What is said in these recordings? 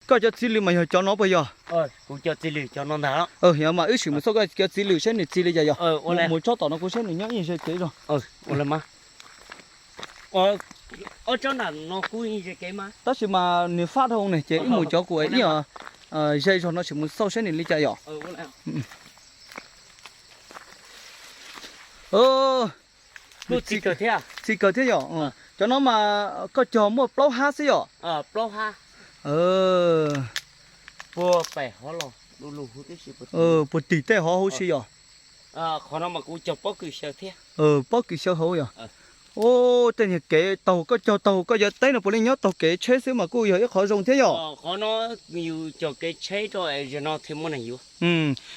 Koj cov txiv lws mas yog cov no puas yog? Yog mas wb sim mus xauj koj cov txiv lws saib nws txi li cas yog. Mus tsob tom no kuv saib nws nyob ib ze kev zog. Tab sis mas nws fab dhau ne ces wb mus cov kuv ib ze zog no sim mus xauj saib nws li cas yom. Txi kawg thiab yom. Cov no mas koj cog muaj plaub hab xwb yom. Puag tim tej hov huv si yom. Pob kws xyaw hauv yom. Tej niag kev taug koj cog taug koj cov teb no puav leej nyob taug kev tsheb xwb mas kuj yog ib qhov zoo thiab yom.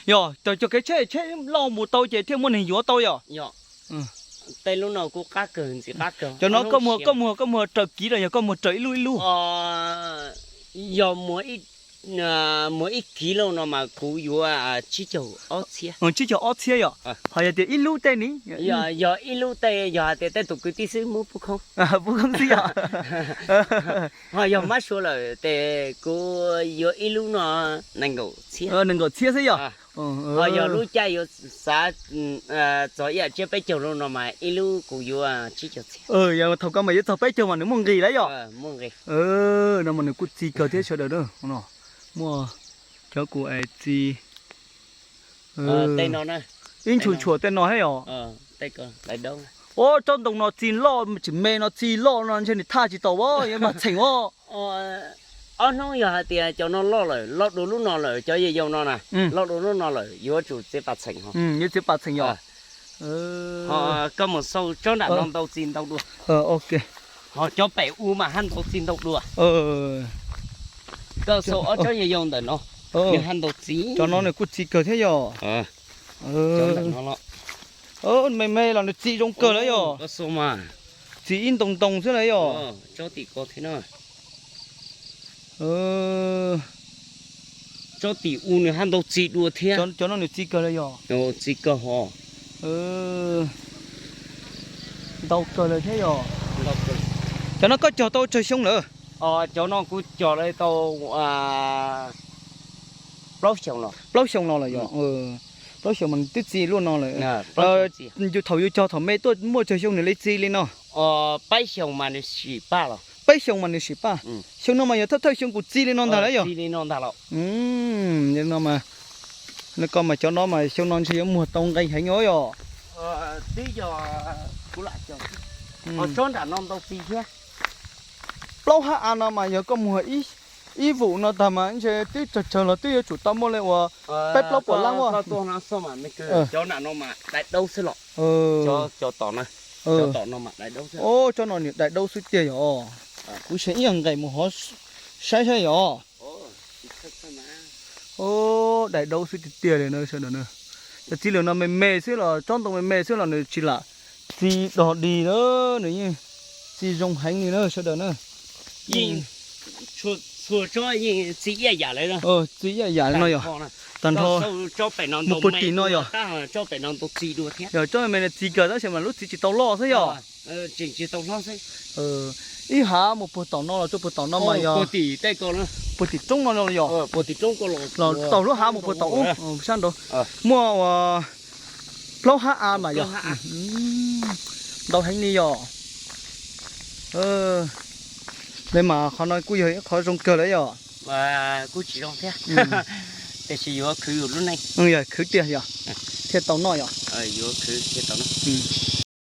Yog, cog kev tsheb tsheb loj mus tau ces thiaj muaj neeg yuav tau yom. Cov no koj muag, koj muag, koj muag raws kiv los yog koj muag raws ib lub ib lub? Yog muag ib kiv loj no mas kuv yuav tsib caug ob txhiab. Tsib caug ob txhiab yom. Ho yog tias ib lub tej ne? Yog ib lub tej, yog hais tias tej tus kwv tij xwb muab pub khoob. Pub khoob xwb yom. Ho yog mab sua lawm ces kuv yuav ib lub no nees nkaum txhiab. Nees nkaum txhiab xwb yom. Ho yog lub caij yuav xav txog ib yam tsiab peb caug loj no mas ib lub kuv yuav tsib caug txhiab. Yog thaum koj mas yuav txog peb caug mas nws muaj nqis lawm yom. No mas nws kuj txi kawg thiab sawv daws na. Muaj cov kuv es txi ib ntshua ntshua tej no thiab yom. Ua tsob ntoo no txi loj tsis me no txi loj no ntshe nws thaj tsis tau as, yuav mas txheem as. Ob hnub yog hais tias cov no loj lawm, loj dua lub no lawm, cov yau yau no na, loj dua lub no lawm yuav tsum txiav pas txheem. Yuav txiav pas txheem yom. Ho koj mus xauj tsob nram no ntau txi ntau dua. Ho cov pem u mas haj ntau txi ntau dua. Koj xauj ob tsob yau yau ntawm no, nws haj ntau txi. Cov no nws kuj txi kawg thiab yom. Me me los nws txi zoo kawg lawm yom. Txi ib ntoo ntoo xwb lawm yom. Tsob tim u nws haj ntau txi dua thiab. Cov no nws txi kawg lawm yom. Txi kawg ho. Ntau kawg lawm thiab yom. Cov no koj cog tau tsawg xyoo lawm? Cov no kuv cog tau plaub xyoo los. Plaub xyoo no lawm yom. Plaub xyoo mas twb txi luaj no lawm. Thaum yus cog thaum me tuaj muaj tsawg xyoo nws li txi li no? Peb xyoo mas nws sim paj. Xyoo no mas yog thawj thawj xyoo kuv txi li no ntag lawm yom. No mas, koj mas cov no mas xyoo no ntshe yuav muag tau nqee heev os yom. Plaub hab av no mas yog koj muag ib vum no tag mas ntshe twb tsawg tsawg los twb yuav tsum tau muaj li uas peb plaub puas lab as. Tsob no nws dai daub xwb tiag yom. Kuv saib ib yam nqes mus hov saib saib yom. Dai daub xwb tiag tiag li na sawv daws na. Cov txiv lws no me me xwb los tsob ntoo me me xwb los nws tsis lam txi dog dig na, nws yeej txi zoo heev li na sawv daws na. Txhua tsob yeej txi ib yam li no. Txi ib yam li no yom. Tag nrho mus puag tim no yom. Yog tsob me me txi kawg tab sis mas lub txiv tsis tau loj xwb yom. Ib hav mus puag tom no los rau puag tom no mas yog puag tim roob no yom. Los tau lub hav mus puag tom ub sab nraud. Muaj ua plaub hab av mas yog ntau heev li yom. Li mas qhov no kuj yog ib qhov zoo kawg lawm yom. Kuj tsis zoo thiab, tiam sis yuav khwv yus lub neej. Yog khwv tiag yog thiaj tau noj yom. Yuav khwv thiaj tau noj.